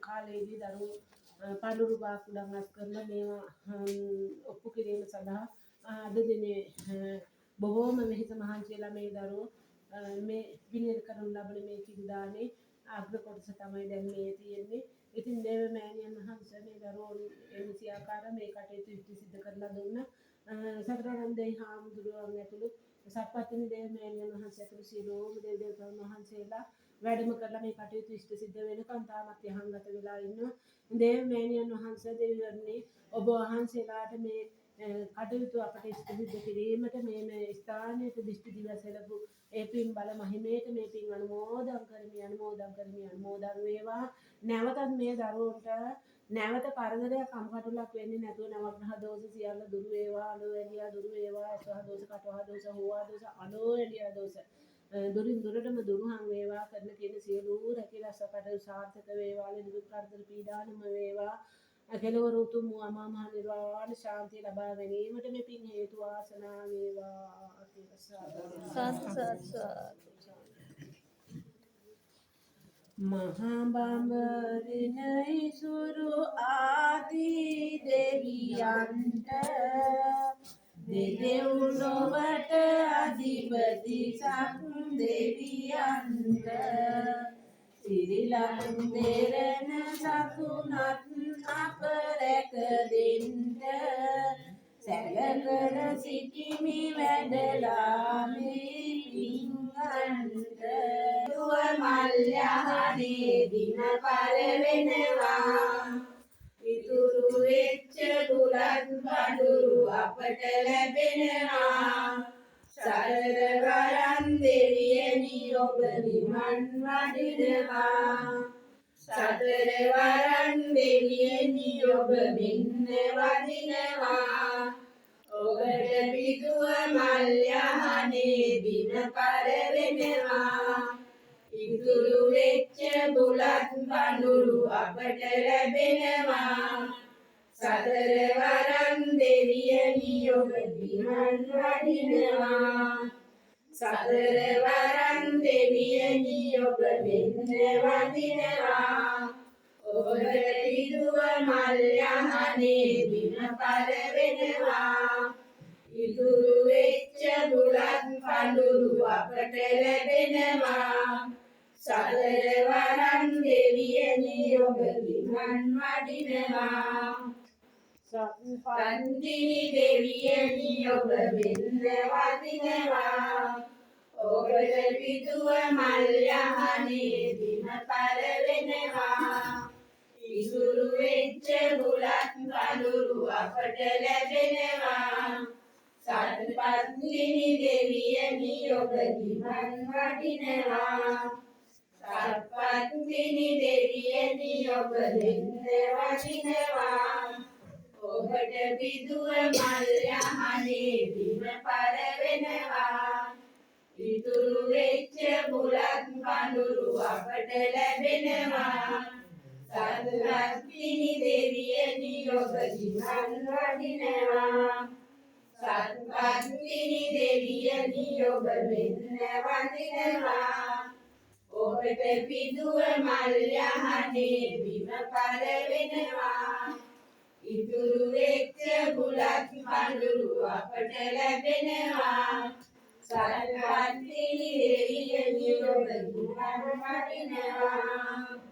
කාලයේදී දරුවෝ පඳුරු බාකුඩම් අස් කරලා මේවා ඔප්පු කිරීම සඳහා අද දිනේ බොහෝම වෙහෙස මහන්සි වෙලා මේ දරුවෝ මේ පිළියෙල කරනු ලබන මේ කිරි දානේ අග්‍ර කොටස තමයි දැන් මේ තියෙන්නේ. ඉතින් දේව මෑණියන් වහන්සේ මේ දරුවෝ එනිසි ආකාර මේ කටයුතු ඉෂ්ට සිද්ධ කරලා දුන්නා. සතරවරන් දෙවි හාමුදුරුවන් ඇතුළු සත්පත්නි දේව මෑණියන් වහන්සේ ඇතුළු සියලුම දෙවි දේවතාවුන් වහන්සේලා වැඩම කරලා මේ කටයුතු ඉෂ්ට සිද්ධ වෙනකන් තාමත් යහංගත වෙලා ඉන්නවා. දේව මෑණියන් වහන්සේ දෙවිවරණි ඔබ වහන්සේලාට මේ කටයුතු අපට ඉෂ්ට සිද්ධ කිරීමට මේ මේ ස්ථානයට දිෂ්ටි දිවස් හෙළපු ඒ පින් බල මහිමයට මේ පින් අනුමෝදන් කරමි, අනුමෝදන් කරමි, අනුමෝදන් වේවා. නැවතත් මේ දරුවන්ට නැවත කරදරයක් කම්කටොලක් වෙන්නේ නැතුව නවග්‍රහ දෝෂ සියල්ල දුරු වේවා, අලෝ ඇලියා දුරු වේවා, අසහ දෝෂ, කටවහ දෝෂ, හෝවා දෝෂ, අලෝ ඇලියා දෝෂ දුරින් දුරටම දුරුහන් වේවා. කරන කියන සියලු රැකීරක්ෂා කටයුතු සාර්ථක වේවා. ලෙඩ කරදර පීඩා නොම වේවා. කෙලවර උතුම් වූ අමා මහ නිර්වාණ ශාන්තිය ලබා ගැනීමට මේ පින් හේතු වාසනා වේවා කියලා සාදු සාදු සාදු. මහා බඹ විනයිසුරු ආදී දෙවියන්ට දෙදෙව් ලොවට අධිපති සක් දෙවියන්ට සිරිලක් දෙරණ සතුනත් අප රැක දෙන්න සැලකර සිටිමි වැඩලා මේ පින්ගන්ට. දුව මල් යහනේ බිම පර වෙනවා. ඉතුරු වෙච්ච බුලත් පඳුරු අපට ලැබෙනවා. සරල වරන් දෙවියනි ඔබ විමන් වඩිනවා. සතර වරන් දෙවියනි ඔබ මෙන්න වදිනවා. ඔබට පිදුව මල් යහනේ බිම පර වෙනවා. ඉතුරු වෙච්ච බුලත් පඳුරු අපට ලැබෙනවා. සතර වරන් දෙවියනි ඔබ විමන් වඩිනවා. සතර වරන් දෙවියනි ඔබ මෙන්න වදිනවා. ඔබට පිදුව මල් යහනේ බිම පර වෙනවා. ඉතුරු වෙච්ච බුලත් පඳුරු අපට ලැබෙනවා. සතර වරන් දෙවියනි ඔබ විමන් වඩිනවා. පන්තිනි දෙවියනි ඔබ මෙන්න වදිනවා. ඔබට පිදුව මල් යහනේ බිම පර වෙනවා. ඉතුරු වෙච්ච බුලත් පඳුරු අපට ලැබෙනවා. සත්පත්නිනි දෙවියනි ඔබ ගිමන් වඩිනවා. සත්පත්නිනි දෙවියනි ඔබ මෙන්න වඩිනවා. ඔබට පිදුව මල් යහනේ බිම පර වෙනවා. ඉතුරු වෙච්ච බුලත් පඳුරු අපට ලැබෙනවා. සත්පත්නිනි දෙවියනි ඔබ ගිමන් වඩිනවා. සත්පත්නිනි දෙවියනි ඔබ මෙන්න වඳිනවා. ඔබට පිදුව මල් යහනේ බිම පර වෙනවා. ඉතුරු වෙච්ච බුලත් පඳුරු අපට ලැබෙනවා. සත්පත්නිනි දෙවියනි ඔබ ගිමන් වඩිනවා.